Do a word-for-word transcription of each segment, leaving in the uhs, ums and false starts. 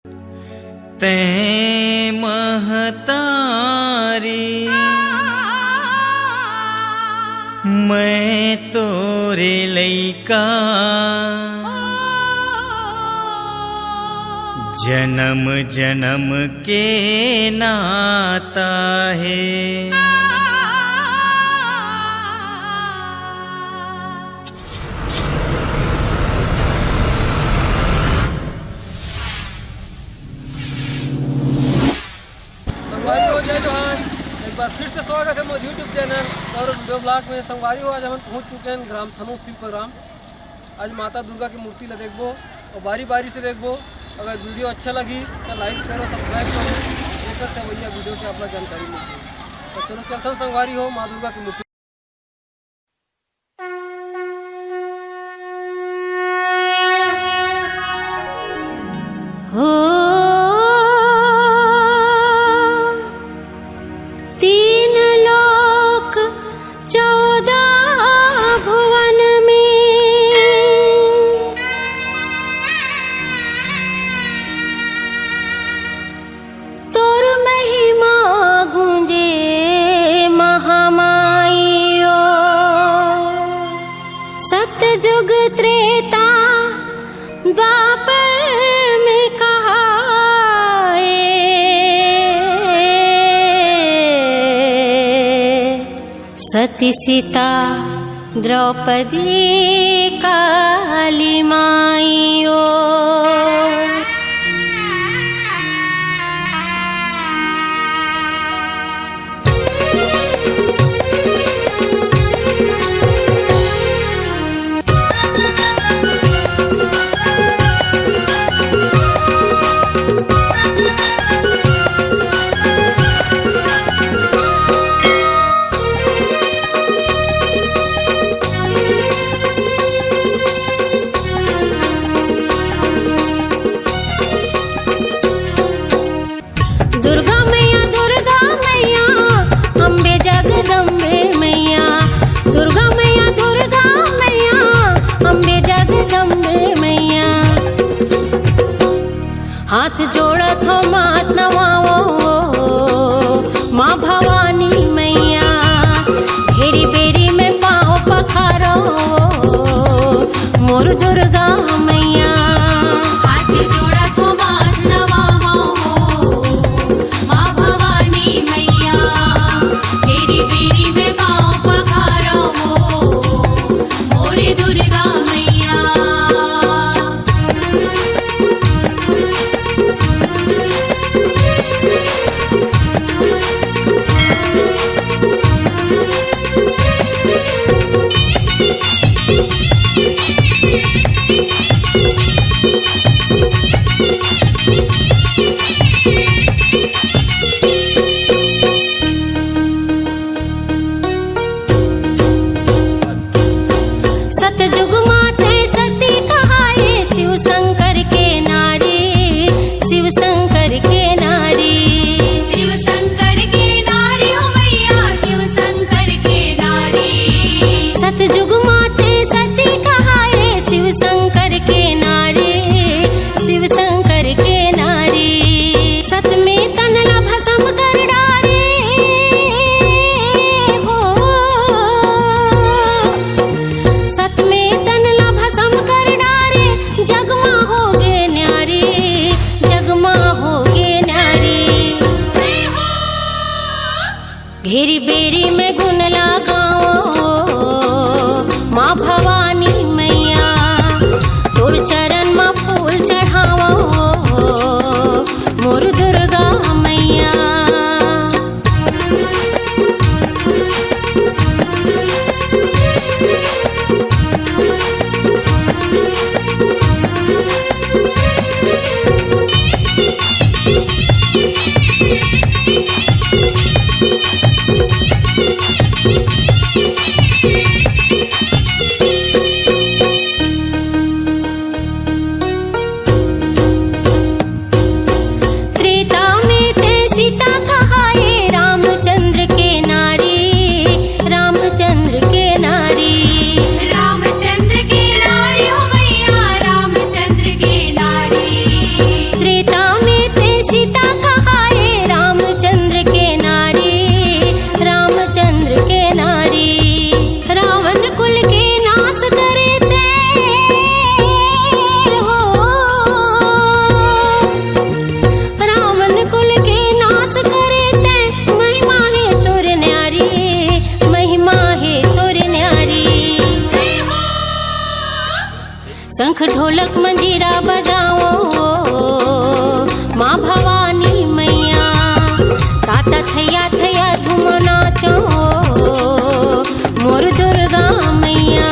तैं महतारी, मैं तोरे लइका, जनम जनम के नाता हे। संगवारी हो, जय जोहार। एक बार फिर से स्वागत है मोर YouTube चैनल और वीडियो ब्लॉग में। संगवारी हो, आज हमन पहुंच चुके हैं ग्राम थनों शिल्प ग्राम। आज माता दुर्गा की मूर्ति ला देखबो और बारी बारी से देखबो। अगर वीडियो अच्छा लगी तो लाइक, शेयर और सब्सक्राइब करो, जेकर से भैया वीडियो के आप ला जानकारी मिल जाए। तो चलो चलथन संगवारी हो माँ दुर्गा की मूर्ति। हो तीन लोक चौदह भुवन में तोर महिमा गूंजे महामाई ओ। सतयुग त्रेता द्वापर में कहाए, सती सीता द्रौपदी काली माई ओ। दुर्गा मैया, दुर्गा मैया, अम्बे जगदम्बे मैया। दुर्गा मैया, दुर्गा मैया, अम्बे जगदम्बे मैया। हाथ जोड़त हो, माथ नवाओ, माँ भवानी मैया। घेरी बेरी में पाँव पखारो, मोर दुर्गा मैया। हाथ जोड़त हो, माथ नवाओ, माँ भवानी मैया। घेरी बेरी में पाँव पखारो, मोर दुर्गा मैया। सतयुग माते सती कहाए, शिव शंकर के नारी, शिव शंकर के नारी। शिव शंकर के नारी हो मैया, शिव शंकर के नारी। सतयुग माते सती कहाए, शिव शंकर के नारी, शिव शंकर के नारी। सत में तन ला भस्म कर डारे हो, सत में तन ला भस्म कर डारे, जगमा होगे न्यारी, जगमा होगे न्यारी। घेरी बेरी में गुन लगाओ, माँ भवानी मैया, तोर चरण में फूल चढ़ाओ, मोर दुर्गा मैया। त्रेता में तैं सीता कहाए, रामचंद्र के नारी, रामचंद्र के नारी। रामचंद्र के नारी हो मैया, रामचंद्र के नारी। त्रेता ढोलक मंजीरा बजावों माँ भवानी मैया, ताता थैया थैया झूमो नाचों मोर दुर्गा मैया।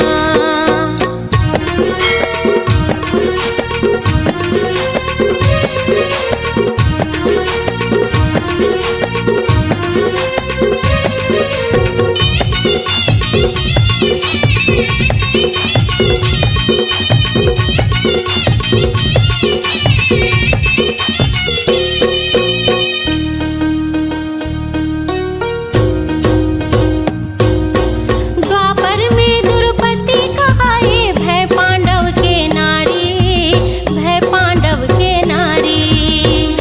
द्वापर में दुर्पति कहाए, भय पांडव के नारी, भय पांडव के नारी।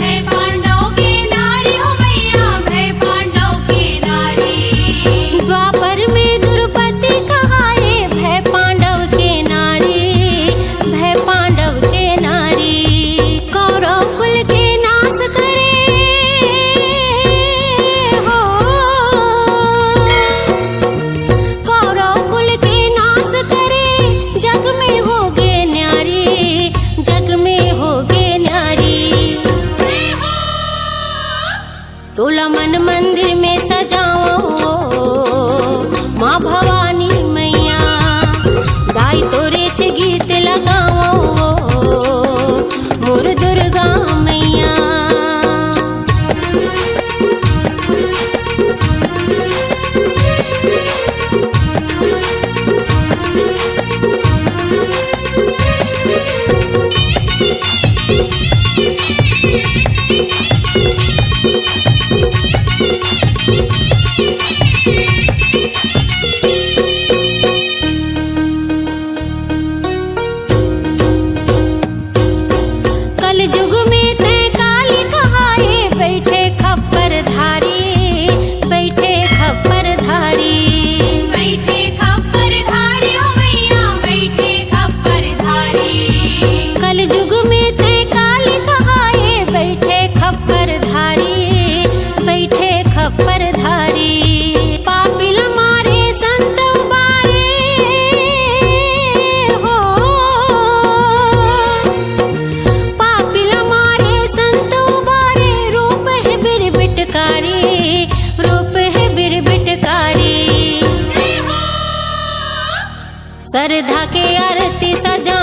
भय पांडव के नारी हो मैया, भय पांडव के नारी। द्वापर में दुर्पति कहाए, भय पांडव के नारी, भय पांडव के नारी। कौरव कुल के नाश करे हो, कौरव कुल के नाश करे, जग में होगे न्यारी, जग में होगे न्यारी। तोला मन मंदिर में सजावों माँ भवानी मैया, गाई तोरे च गीत लगावों मोर दुर्गा मैया। कलजुग में तैं काली कहाए, बैठे खप्पर धारी, बैठे खप्पर धारी। बैठे खप्पर धारी हो मैया, बैठे खप्पर धारी। कलजुग में तैं काली कहाए, बैठे खप्पर धारी, बैठे खप्पर धारी। पापी ल मारे संत उबारे हो, पापी ल मारे संत उबारे, रूप हे बिरबिटकारी, रूप हे बिरबिटकारी। श्रद्धा के आरती सजा